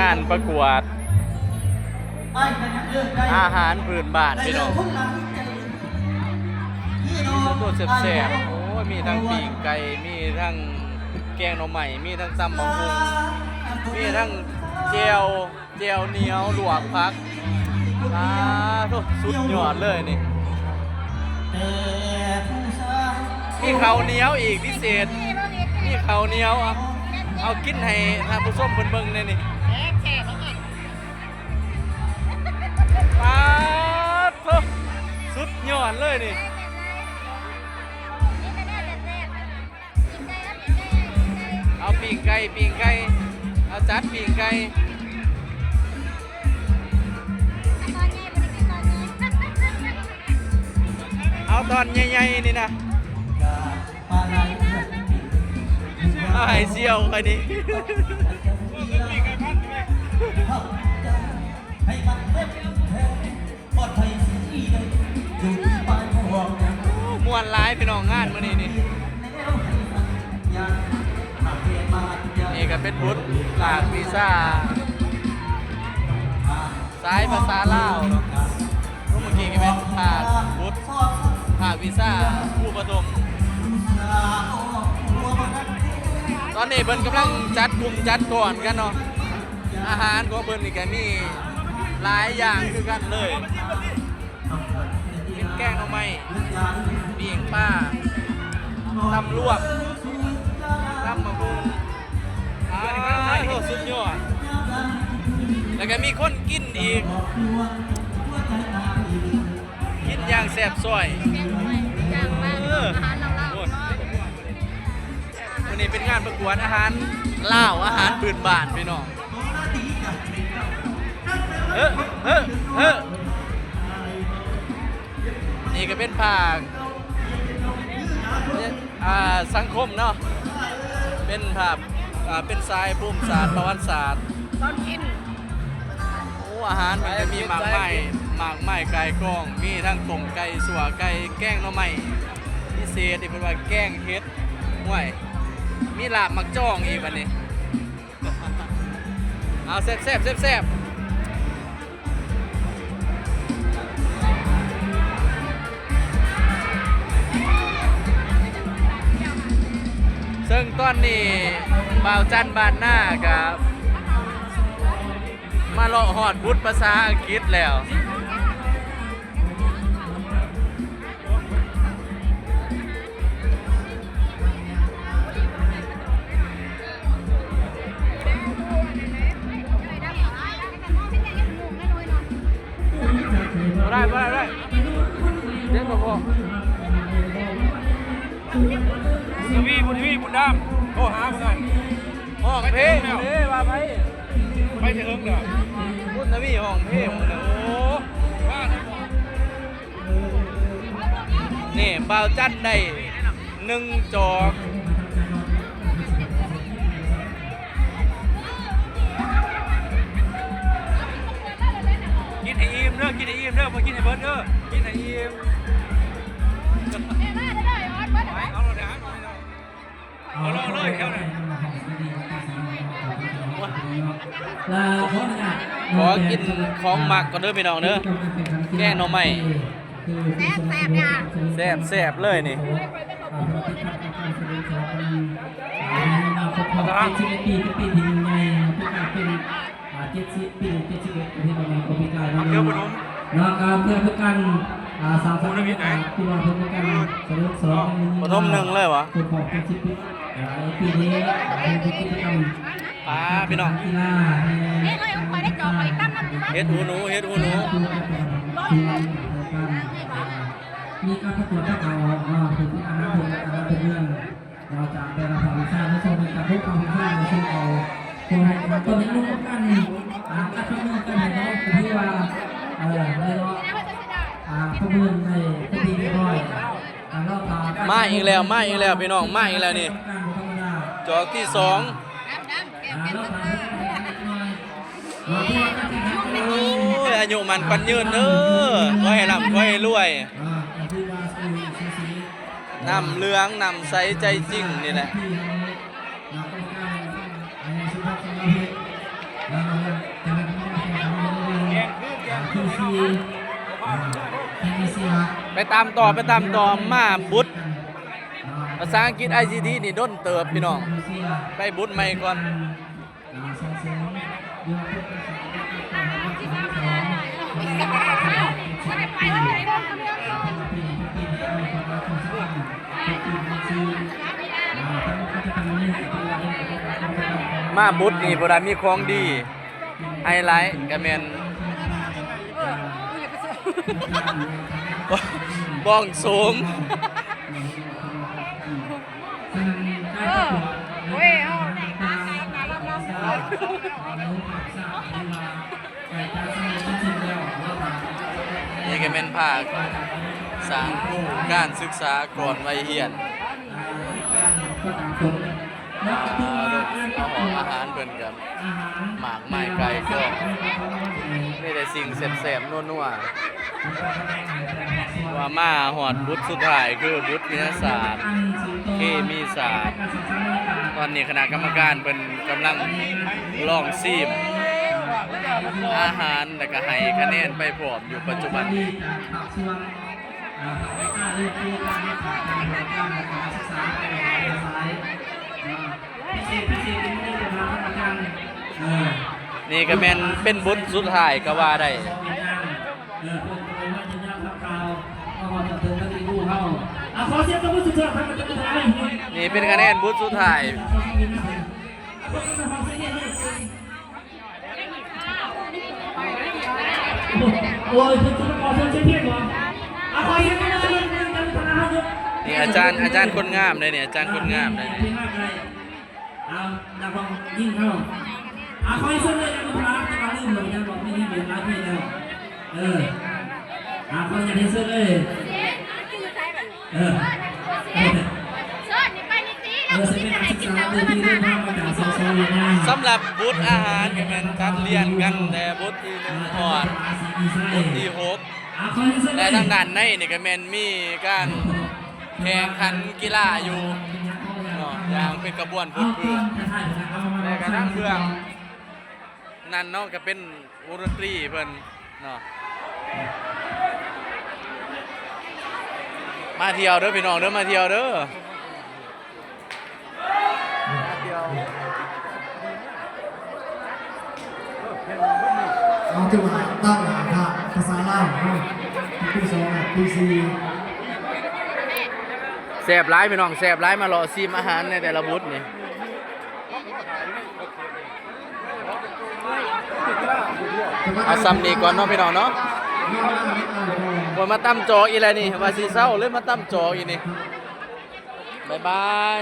ງານປະກວດອາຫານພື້ນບ້ານພີ່ນ້ອງ ໂຕແຊບໆ ໂອ້ຍ ມີທັງປີ້ງໄກ່ ມີທັງແກງໜໍ່ໄມ້ ມີທັງຕຳບັກຫຸ່ງ ມີທັງແຈ່ວ ແຈ່ວໜຽວ ລວກຜັກ ອາໂທ້ ສຸດຍອດເລີຍນີ້ ມີເຂົ້າໜຽວອີກພິເສດ ມີເຂົ້າໜຽວ ເອົາ ເອົາກິນໃຫ້ທ່ານຜູ້ຊົມເພິ່ນເບິ່ງແດ່ນີ້ ປາດໂທ້ ສຸດຍອດເລີຍນີ້. ເອົາປີ້ງໄກ່ ປີ້ງໄກ່ ເອົາຈັດປີ້ງໄກ່ ເອົາຕອນໃຫຍ່ໆ ນີ້ນະ ເອົາໃຫ້ສ່ຽວຂ້ອຍນີ້. ມ່ວນຫຼາຍພີ່ນ້ອງ ງານມື້ນີ້ນີ້ ນີ້ກໍເປັນບຸດພາກວິຊາສາຍພາສາລາວເນາະ ເມື່ອກີ້ກໍແມ່ນພາກບຸດພາກວິຊາຄູປະຖົມ ຕອນນີ້ເພິ່ນກຳລັງຈັດກຸ່ມຈັດກ້ອນກັນເນາະ. ອາຫານຂອງເພິ່ນນີ້ກໍມີຫຼາຍຢ່າງຄືກັນເລີຍ ເປັນແກງໜໍ່ໄມ້ ປີ້ງປາ ຕຳລວກ ຕຳບັກຫຸ່ງ ອາໂທ້ ສຸດຍອດ ແລ້ວກໍມີຄົນກິນອີກ ກິນຢ່າງແຊບຊ້ອຍ ເອີ ອາຫານລາວໆ ໂອ້ຍ ມື້ນີ້ເປັນງານປະກວດອາຫານລາວ ອາຫານພື້ນບ້ານພີ່ນ້ອງ ເອີ ເອີ ເອີ ນີ້ກໍເປັນພາກ ອ່າ ສັງຄົມເນາະ ເປັນພາກ ອ່າ ເປັນສາຍພູມສາດ ປະຫວັດສາດ ຕອນກິນ ໂອ້ ອາຫານມັນຈະມີມາກມາຍ ມາກມາຍກ່າຍກອງ ມີທັງຕົ້ມໄກ່ ຊົ່ວໄກ່ ແກງໜໍ່ໄມ້ພິເສດ ທີ່ເພິ່ນວ່າແກງເຫັດ ໂອ້ຍ ມີລາບໝາກຈອງອີກບັດນີ້ ເອົາແຊບໆ ແຊບໆ. ເຊິ່ງຕອນນີ້ບ່າວຈັນບ້ານນາກະມາເລາະຮອດບຸດພາສາອັງກິດແລ້ວ. ບໍ່ໄດ້ ບໍ່ໄດ້ ບໍ່ໄດ້ ເຈັບກະເພາະ. ທະວີ ບຸນທະວີ ບຸນດຳ ໂທຫາເພິ່ນ. ຮ້ອງເພງເດ້ ວ່າໄປ ໄປເຖິງແລ້ວ ບຸນທະວີຮ້ອງເພງເລີຍ. ໂອ້ ນີ້ ບ່າວຈັນໄດ້ໜຶ່ງຈອກ. ກິນໃຫ້ອີ່ມເດີ ກິນໃຫ້ອີ່ມເດີ ບໍ່ກິນໃຫ້ເບິດເດີ ກິນໃຫ້ອີ່ມ. ຂໍກິນຂອງມັກກ່ອນເດີພີ່ນ້ອງເດີ ແກງໜໍ່ໄມ້ ແຊບໆ ເລີຍນີ້. ອ່າ ເຈັດສິບປີ ເຈັດສິບເອັດປີ ທີ່ເຮົາມີໂຄວິດ ເນາະ ກໍເພື່ອເປັນການ ອ່າ ສ້າງສັນ ທີ່ວ່າເພື່ອເປັນການສະເຫຼີມສະຫຼອງ ປະຖົມໜຶ່ງເລີຍຫວາ ຄົບຮອບເຈັດສິບປີ ອ່າ ໃນປີນີ້ ເປັນກິດຈະກຳ ອ່າ ພີ່ນ້ອງ ກິລາ ເຮັດຫູໜູ ເຮັດຫູໜູ ມີການປະກວດປະກາດອອກເນາະ ເປັນອາຫານເປັນ ອາຫານພື້ນເມືອງ ນອກຈາກແຕ່ລະພາກວິຊາ ໃນຊ່ວງນີ້ກໍທຸກພາກວິຊາ ໃນຊ່ວງເອົາ ຕົວເຮັດ ຕົວເຮັດຮ່ວມກັນ ອ່າ ຈັດປະເມີນກັນໃຫ້ເຮົາ ກໍຖືວ່າ ເອີ ໄດ້ເນາະ ອ່າ ປະເມີນໃຫ້ເປັນທີ່ຮຽບຮ້ອຍ ອ່າ ເນາະ ມາອີກແລ້ວ ມາອີກແລ້ວ ພີ່ນ້ອງ ມາອີກແລ້ວນີ້ ຈອກທີສອງ. ໂອ້ຍ ອາຍຸໝັ້ນຂວັນຍືນເດີ ຂໍໃຫ້ລ່ຳ ຂໍໃຫ້ລວຍ ນ້ຳເຫຼືອງ ນ້ຳໃສ ໃຈຈິງນີ້ແຫຼະ. ໄປຕາມຕໍ່ ໄປຕາມຕໍ່ ມາບຸດພາສາອັງກິດ ໄອຊີທີ ນີ້ດົນເຕີບ ພີ່ນ້ອງ ໄປບຸດໃໝ່ກ່ອນ. ມາບຸດນີ້ບໍ່ໄດ້ມີຂອງດີ ໄຮໄລກະແມ່ນ ບ້ອງໂສງ. ເອີ ໂອ້ຍ ເຮົາ ນີ້ກະແມ່ນພາກສ້າງຄູການສຶກສາກ່ອນໄວຮຽນ ເອົາຫ້ອງອາຫານເພິ່ນກະ ໝາກໄມ້ໄກ່ກອງ ມີແຕ່ສິ່ງແຊບໆ ນົວໆ ວ່າມາຮອດບຸດສຸດທ້າຍ ຄືບຸດວິທະຍາສາດ ເຄມີສາດ. ຕອນນີ້ຄະນະກຳມະການເພິ່ນກຳລັງລອງຊີມອາຫານ ແລ້ວກະໃຫ້ຄະແນນໄປພ້ອມຢູ່ປັດຈຸບັນນີ້. ນີ້ກະແມ່ນເປັນບຸດສຸດທ້າຍກະວ່າໄດ້. ນີ້ເປັນຄະແນນບຸດສຸດທ້າຍ. ນີ້ອາຈານ ອາຈານຄົນງາມເດ້ນີ້ ອາຈານຄົນງາມເດ້ນີ້. ເອົາ ນັກຮ້ອງຍິງເຮົາ ເອົາ ຂໍໃຫ້ເຊີນເລີຍ ນັກຮ້ອງ ຈະມາລືມເລີຍ ຍັງບອກມີເຮັດວຽກຫຼາຍເພງແລ້ວ ເອີ ເອົາ ຂໍອະນຸຍາດໃຫ້ເຊີນເລີຍ ເອີ ເຊີນ ເອີ ຊິເປັນນັກສຶກສາທີ່ເດີນທາງມາຈາກ ສສ ຫວຽດນາມ. ສຳລັບບຸດອາຫານກະແມ່ນຈັດລຽນກັນແຕ່ບຸດທີໜຶ່ງຮອດບຸດທີຫົກ ແລະ ທາງດ້ານໃນນີ້ກະແມ່ນມີການ ແຂ່ງຂັນກິລາຢູ່ເນາະ ຢ່າງເປັນຂະບວນຟຶດເຟືອ ແລະກະທາງເບື້ອງນັ້ນເນາະ ກະເປັນວົງດົນຕີເພິ່ນເນາະ. ມາທ່ຽວເດີພີ່ນ້ອງເດີ ມາທ່ຽວເດີ. ເອົາ ຖືວ່າຕັ້ງໜ້າພາກພາສາລາວເນາະ ປີສອງ ນະ ປີສີ່. ແຊບຫຼາຍພີ່ນ້ອງ ແຊບຫຼາຍ ມາເລາະຊີມອາຫານໃນແຕ່ລະບຸດນີ້. ເອົາສ່ຳນີ້ກ່ອນເນາະພີ່ນ້ອງເນາະ. ໂອ້ຍ ມາຕຳຈອກອີກແລ້ວນີ້ ວ່າຊິເຊົາ ເລີຍມາຕຳຈອກອີກນີ້. ບາຍບາຍ.